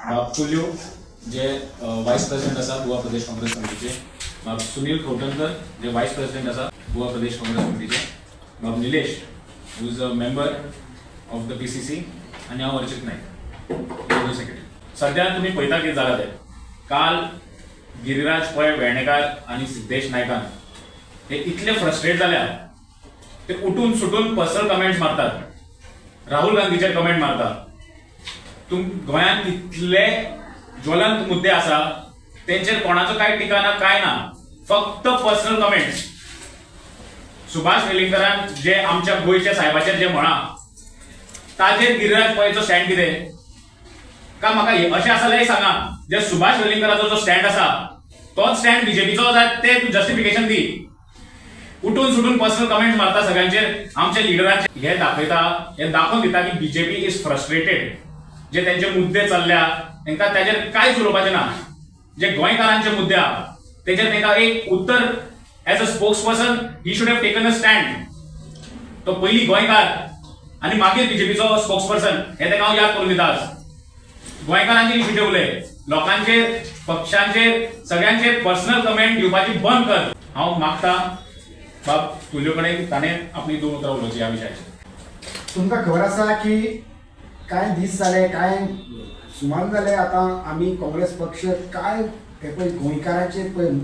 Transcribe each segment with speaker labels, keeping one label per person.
Speaker 1: बाब तुल्यो जे voice president आसा गोवा प्रदेश काँग्रेस कमिटीचे, बाब सुनील खवटणकर जे वायस प्रेसिडेंट आसा गोवा प्रदेश काँग्रेस कमिटीचे, बाब Nilesh who is a member of the PCC आनी हांव अर्चित नायक, जनरल सेक्रेटरी. सध्या तुमी पळयता कितें जालां तें. काल गिरिराज पै वेर्णेकार आनी सिद्धेश नायकान हे इतले फ्रस्ट्रेट जाल्या, ते उठून सुटून पर्सनल कमेंट्स मारतात, राहुल गांधीचेर कमेंट मारतात. तुम गोंयांत इतले ज्वलंत मुद्दे आसा, तेंचेर कोणाचो काय टिका ना, काय ना, फक्त पर्सनल कमेंट्स. सुभाष वेलिंगकरान जे आमच्या गोंयच्या साहेबाचेर जे म्हळां, ताजेर गिरिराज पैचो स्टँड कितें का म्हाका अशें आसा जाल्यार सांगा. जे सुभाष वेलिंगकराचो जो स्टँड आसा, तोच स्टँड बीजेपीचो जाय ते तूं जस्टिफिकेशन दी. उठून सुटून पर्सनल कमेंट मारता सगळ्यांचेर, आमच्या लिडरांचे. हे दाखयता, हे दाखोवन दिता की बीजेपी is frustrated. जे त्यांचे मुद्दे चल्ल्या, तांकां ताजेर कांयच उलोवपाचें ना. जे गोंयकारांचे मुद्दे आहा, तेजेर तांकां एक उत्तर. As a spokesperson, he should have taken a stand. तो पयली गोंयकार आनी मागीर बीजेपीचो स्पोक्स पर्सन, हे ताका हांव याद करून दिता. आज गोंयकारांचे इश्यूचे उलय. लोकांचेर, पक्षांचेर, सगळ्यांचेर पर्सनल कमेंट दिवपाची बंद कर. हांव मागता बाब तुल्यो कडेन, ताणें आपली दोन उतरां उलोवची ह्या विशयाचेर.
Speaker 2: तुमकां खबर आसा की कांय दीस जाले, कांय सुमार जाले, आतां आमी काँग्रेस पक्ष काय हे पळय गोंयकाराचे पळय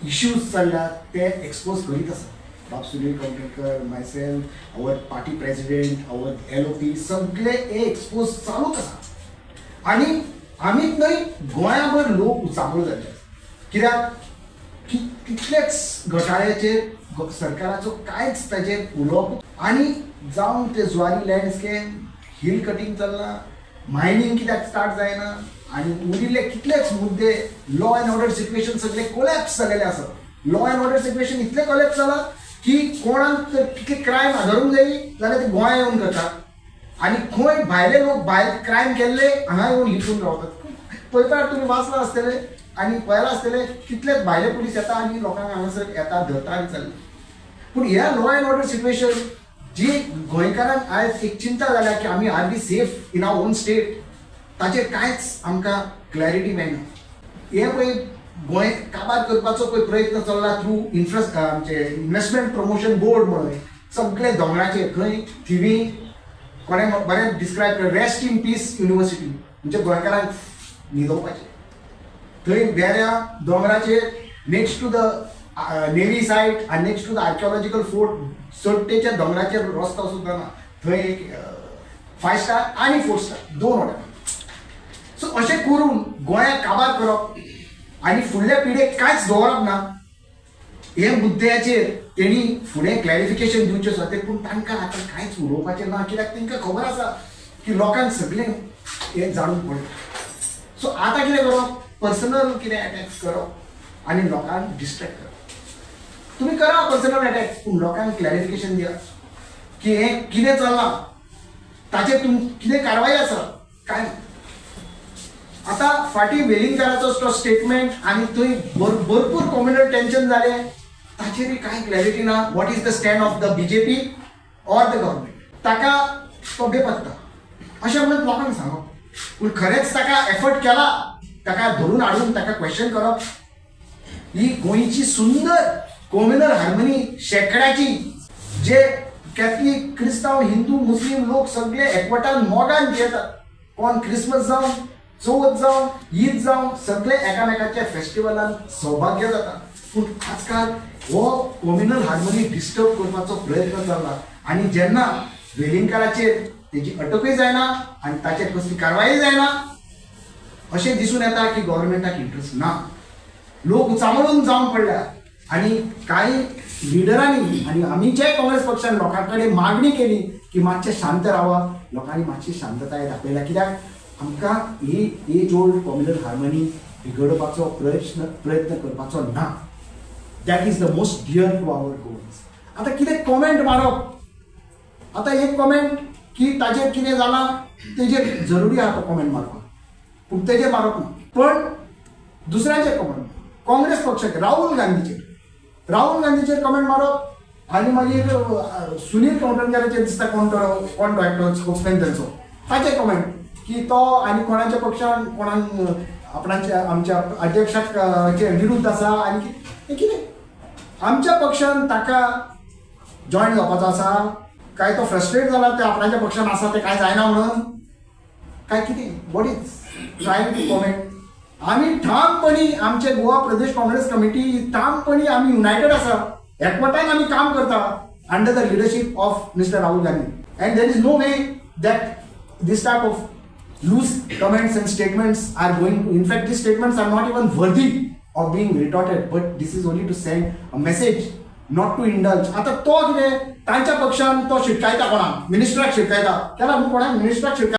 Speaker 2: इश्यूज चल्ल्यात ते एक्सपोज करीत आसा. बाब Sunil Kavathankar, myself, our party president, our LOP, सगळे हे एक्सपोज चालूच आसा. आनी आमीच न्हय, गोंयाभर लोक उचांबळ जाल्ले आसा. कित्याक की कितलेच घोटाळ्याचेर सरकाराचो कांयच ताजेर उलोवप. आनी जावन ते Zuari land scam, hill cutting चल्लां, मायनींग कित्याक स्टार्ट जायना आनी उरिल्ले कितलेच मुद्दे, लॉ अँड ऑर्डर सिट्युएशन सगळे कोलॅप्स जालेले आसा. लॉ अँड ऑर्डर सिट्युएशन इतलें कोलॅप्स जालां की कोणाक तर कितले क्रायम धरूंक जायी जाल्यार ते गोंया येवन करतात आनी खंय भायले लोक भायर क्रायम केल्ले हांगा येवन लिपून रावतात. पळयता, तुमी वाचलां आसतलें आनी पळयलां आसतलें, कितलेच भायले पुलीस येता आनी लोकांक हांगासर येता, धरता आनी चल्ले. पूण ह्या लॉ अँड ऑर्डर सिट्युएशन जी गोंयकारांक आयज एक चिंता जाल्या की आमी are we safe in our own state, ताचेर कांयच आमकां क्लॅरिटी मेळना. हे पळय गोंय काबार करपाचो पळय प्रयत्न चल्ला थ्रू इन्फ्रा आमचे इन्व्हेस्टमेंट प्रमोशन बोर्ड म्हणून. सगळे दोंगराचेर खंय थिवी कोणें बरें डिस्क्रायब कर, रेस्ट इन पीस युनिवर्सिटी, म्हणजे गोंयकारांक न्हिदोवपाचें. थंय वेऱ्या दोंगराचेर next to the navy site आनी next to the archaeological fort, चडटेच्या दोंगराचेर रस्तो सुद्दां ना, थंय एक फायव स्टार आनी फोर स्टार दोन हॉटेल. सो अशें करून गोंयाक काबार करप आनी फुडल्या पिळगेक कांयच दवरप ना. हे मुद्द्याचेर तेणी फुडें क्लॅरिफिकेशन दिवचें स्वता, पूण तांकां आतां कांयच उलोवपाचें ना, कित्याक तांकां खबर आसा की लोकांक सगळें हें जाणून पडलें. सो आतां कितें करप? पर्सनल कितें अटॅक्स करप आनी लोकांक डिस्ट्रेक्ट करप. तुमी करा पर्सनल अटॅक, पूण लोकांक क्लॅरिफिकेशन दिया की हें कितें चल्लां, ताचेर तुम कितें कारवाय आसा काय. आतां फाटीं वेलिंगकाराचो तो स्टेटमेंट आनी थंय भरपूर कॉम्युनल टेन्शन जालें, ताचेरूय कांय क्लॅरिटी ना, what is the stand of the BJP or the government. ताका तो बेपत्ता अशें म्हणून लोकांक सांगप, पूण खरेंच ताका एफर्ट केला ताका धरून हाडून ताका क्वेश्चन करप? ही गोंयची सुंदर कॉम्युनल हार्मनी शेकड्याची, जे कॅथलीक, क्रिस्तांव, हिंदू, मुस्लीम लोक सगळे एकवटान मोगान जियेतात. कोण क्रिसमस जावं, चवथ जावं, ईद जावं, सगळे एकामेकाच्या फेस्टिवलान सौभाग्य जाता. पूण आजकाल हो कॉम्युनल हार्मनी डिस्टर्ब करपाचो प्रयत्न चल्ला आनी जेन्ना वेलिंगकाराचेर तेजी अटकूय जायना आनी ताचेर कसली कारवाय जायना, अशें दिसून येता की गव्हर्मेंटाक इंट्रस्ट ना. लोक उचांबळून जावन पडल्या आनी कांय लिडरांनी आनी आमीच्याय काँग्रेस पक्षान लोकां कडेन मागणी केली की मातशें शांत रावा. लोकांनी मातशी शांतताय दाखयल्या, कित्याक आमकां ही एज ओल्ड कॉम्युनल हार्मनी बिगडोवपाचो प्रयत्न करपाचो ना. That is the most dear to our Goans. आतां कितें कॉमेंट मारप, आतां एक कॉमेंट की ताजेर कितें जालां तेजेर जरुरी आहा तो कॉमेंट मारपाक, पूण तेजेर मारप ना, पण दुसऱ्याचेर कॉमेंट, काँग्रेस पक्षाचेर, राहुल गांधीचेर कमेंट मारप आनी मागीर सुनील कवठणकाराचेर दिसता, कोण तो, कोण तो एकटो स्पोक्समॅन तेंचो, ताचेर कमेंट. की तो आनी कोणाच्या पक्षान कोणाक आपणाच्या आमच्या अध्यक्षाक विरुद्ध आसा आनी हें कितें आमच्या पक्षान ताका जॉयन जावपाचो आसा काय तो फ्रस्ट्रेट जाला ते आपणाच्या पक्षान आसा ते काय जायना म्हणून काय कितें, what is trying to comment. आमी ठामपणी आमचे गोवा प्रदेश काँग्रेस कमिटी ठामपणी आमी युनायटेड आसा, एकवटान आमी काम करता under the leadership of Mister Rahul Gandhi, and there is no way that this type of loose comments and statements are going to, in fact these statements are not even worthy of being retorted, but this is only to send a message not to indulge. आता तो कितें तांच्या पक्षान तो शिटकायता कोणाक, मिनिस्टराक शिटकायता, केला न्हू कोणाक मिनिस्टराक शिटकायता.